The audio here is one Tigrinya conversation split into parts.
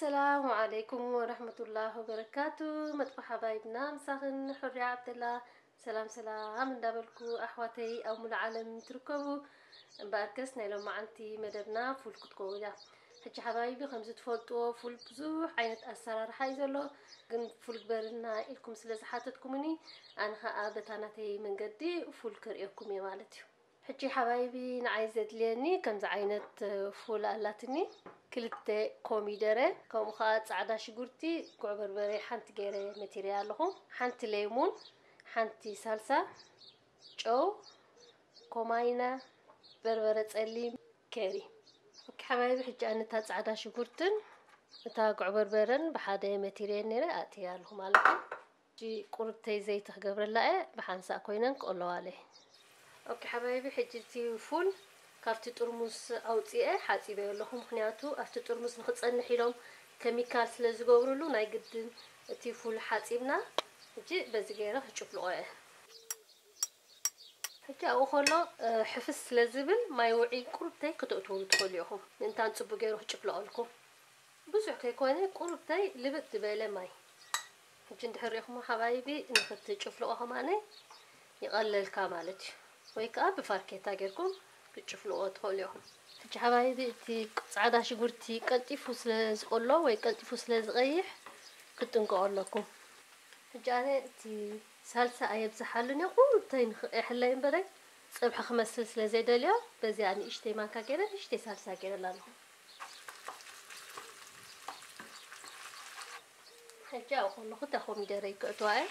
ሰላሙ ዓለይኩም ወረሕመቱላህ ወበረካቱ። መጥቆ ሓባይብና ምሳኽን፣ ሕርያ ዓብደላ። ሰላም ሰላም እንዳበልኩ፣ ኣሕዋተይ ኣብ ሙሉ ዓለም ትርከቡ፣ እምበኣርከስ ናይ ሎማዓንቲ መደብና ፉል ክትከውን እያ። ሕጂ ሓባይቢ፣ ከምዚ ትፈልጥዎ ፉል ብዙሕ ዓይነት ኣሰራርሓ እዩ ዘሎ፣ ግን ፉል ግበርልና ኢልኩም ስለ ዝሓተትኩምኒ፣ ኣነ ኸኣ በታ ናተይ መንገዲ ፉል ከርእየኩም እየ ማለት እዩ። ሕጂ ሓባይቢ፣ ንዓይ ዘድልየኒ ከምዚ ዓይነት ፉል ኣላትኒ። ክልተ ኮሚደረ፣ ከምኡ ኸዓ ጻዕዳ ሽጉርቲ፣ ጉዕ በርበረ ሓንቲ ገይረ መቲረያ ኣለኹ። ሓንቲ ሌሙን፣ ሓንቲ ሳልሳ፣ ጨው፣ ኮማይና፣ በርበረ ጸሊም፣ ከሪ። ኦኬ ሓባይቢ፣ ሕጂ ኣነ እታ ጻዕዳ ሽጉርትን እታ ጉዕ በርበረን ብሓደ መቲረየን ነይረ ኣእትየ ኣለኹ ማለት እዩ። ሕጂ ቁርብተይ ዘይቲ ክገብረላ እየ፣ ብሓንሳእ ኮይነን ክቕለዋለ። ኦኬ ሓባይቢ፣ ሕጂ እቲ ፉል ካብቲ ጥርሙስ ኣውፅኤ ሓፂበዮ ኣለኹ። ምኽንያቱ ኣብቲ ጥርሙስ ንኽፀንሕ ኢሎም ኬሚካል ስለ ዝገብሩሉ፣ ናይ ግድን እቲ ፉል ሓፂብና ሕጂ በዚ ገይረ ክጭፍልቆ እየ። ሕጂ ኣብኡ ከሎ፣ እ፣ ሕፍስ ስለ ዝብል ማይ ውዒ ቁርብተይ ክተእትውሉ ትኽእሉ ኢኹም። ምእንታን ጽቡቅ ገይሩ ክጭፍለቐልኩም። ብዙሕ ከይኮነ ቁርብተይ ልብጥ ዝበለ ማይ። ሕጂ እንድሕር ሪኢኹሞ ሓባይቢ፣ ንኽትጭፍልቆ ከማነ ይቐለልካ ማለት እዩ። ወይ ከኣ ብፋርኬታ ጌርኩም ክትጭፍልቆ ትኽእሉ ኢኹም። ሕጂ ሓባይቢ፣ እቲ ጻዕዳ ሽጉርቲ ቀልጢፉ ስለ ዝቆሎ ወይ ቀልጢፉ ስለ ዝቐይሕ ክትጥንቀቑ ኣለኩም። ሕጂ ኣነ እቲ ሳልሳ ኣየብዝሓሉን እየ፣ ቁርብተይ ንኽቐይሐለይ እምበረይ፣ ጸብሒ ክመስል ስለ ዘይደልዮ፣ በዚኣ ንእሽተይ ማንካ ገይረ ንእሽተይ ሳልሳ ገይረላ ኣለኹ። ሕጂ ኣብኡ ከለኹ እታ ኮሚደረይ ክእትዋ እየ።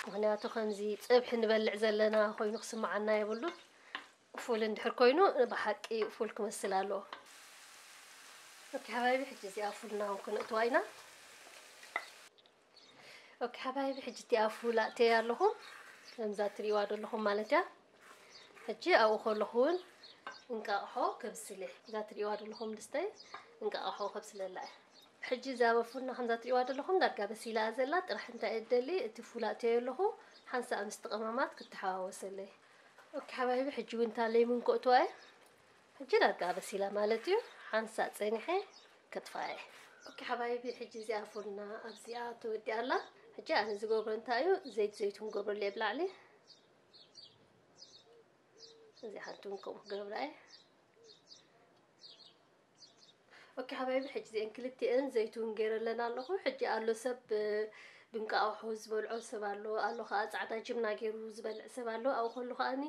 ምኽንያቱ ከምዚ ጸብሒ ንበልዕ ዘለና ኮይኑ ክስምዓና የብሉን። ፉል እንድሕር ኮይኑ ብሓቂ ፉል ክመስል ኣለዎ። ኦኬ ሓባይቢ፣ ሕጂ እዚኣ ፉልና እውን ክነእትዋ ኢና። ኦኬ ሓባይቢ፣ ሕጂ እቲኣ ፉል ኣእተያ ኣለኹ፣ ከምዛ ትሪእዋ ዘለኹም ማለት እያ። ሕጂ ኣብኡ ከለኹ እውን እንቃቕሖ ከብስል እየ። እዛ ትሪእዋ ዘለኹም ድስተይ እንቃቕሖ ከብስለላ እየ። ሕጂ እዛ ፉልና ከምዛ ትሪእዋ ዘለኹም ዳርጋ በሲላ እያ ዘላ። ጥራሕ እንታይ እየ ዝደሊ፣ እቲ ፉል ኣእተዮ ኣለኹ፣ ሓንሳእ ምስቲ ቀማማት ክተሓዋወሰለይ። ኦኬ ሓባይቢ፣ ሕጂ እውን እታ ሌሙን ከእትዋ እየ። ሕጂ ዳርጋ በሲላ ማለት እዩ። ሓንሳእ ጸኒሐ ከጥፍኣ እየ። ኦኬ ሓባይቢ፣ ሕጂ እዚኣ ፉልና ኣብዚኣ ተወዲኣ ኣላ። ሕጂ ኣነ ዝገብሮ እንታይ እዩ፣ ዘይት ዘይቱን ገብረሉ እየ ብላዕሊ። እዚኣ ሓንቲ እውን ከምኡ ክገብራ እየ። ኦኬ ሓባይቢ፣ ሕጂ እዚአን ክልቲአን ዘይቱን ገይረለን ኣለኹ። ሕጂ ኣሎ ሰብ፣ እ፣ ብእንቃቑሖ ዝበልዖ ሰብ ኣሎ፣ ኣሎ ኸዓ ጻዕዳ ጅብና ገይሩ ዝበልዕ ሰብ ኣሎ። ኣብኡ ከሎ ኸዓኒ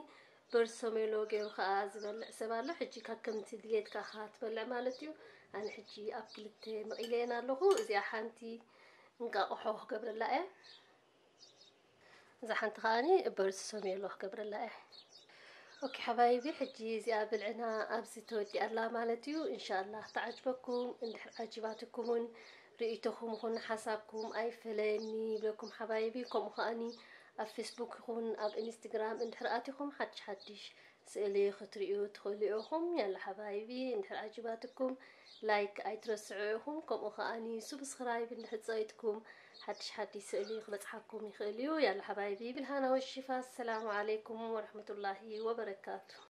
በርሶሜሎ ገይሩ ኸዓ ዝበልዕ ሰብ ኣሎ። ሕጂ ካብ ከምቲ ድሌትካ ኢኻ ትበልዕ ማለት እዩ። ኣነ ሕጂ ኣብ ክልተ መቒለየን ኣለኹ። እዚኣ ሓንቲ እንቃቑሖ ክገብረላ እየ። እዛ ሓንቲ ከዓኒ በርሶሜሎ ክገብረላ እየ። ኦኬ ሓባይቢ፣ ሕጂ እዚኣ ብልዕና ኣብዚ ተወዲኣ ኣላ ማለት እዩ። እንሻላ ተዓጅበኩም፣ እንድሕር ዓጅባትኩምን ርእይቶኹም ይኹን ሓሳብኩም ኣይፈለየኒ ይብለኩም ሓባይቢ። ከምኡ ከዓኒ ኣብ ፌስቡክ ይኹን ኣብ ኢንስትግራም እንድሕር ኣቲኹም ሓድሽ ሓድሽ ስእሊ ክትርእዩ ትኽእሉ ኢኹም። ያላ ሓባይቢ፣ እንድሕር ዓጅባትኩም ላይክ ኣይትረስዑ ኢኹም። ከምኡ ከዓኒ ሱብስክራይብ እንድሕር ጸቂጥኩም ሓድሽ ሓድሽ ስእሊ ክበጽሓኩም ይኽእል እዩ። ያላ ሓባይቢ፣ ብልሃና ወሽፋ። ሰላሙ ዓለይኩም ወረሕመቱላሂ ወበረካቱ።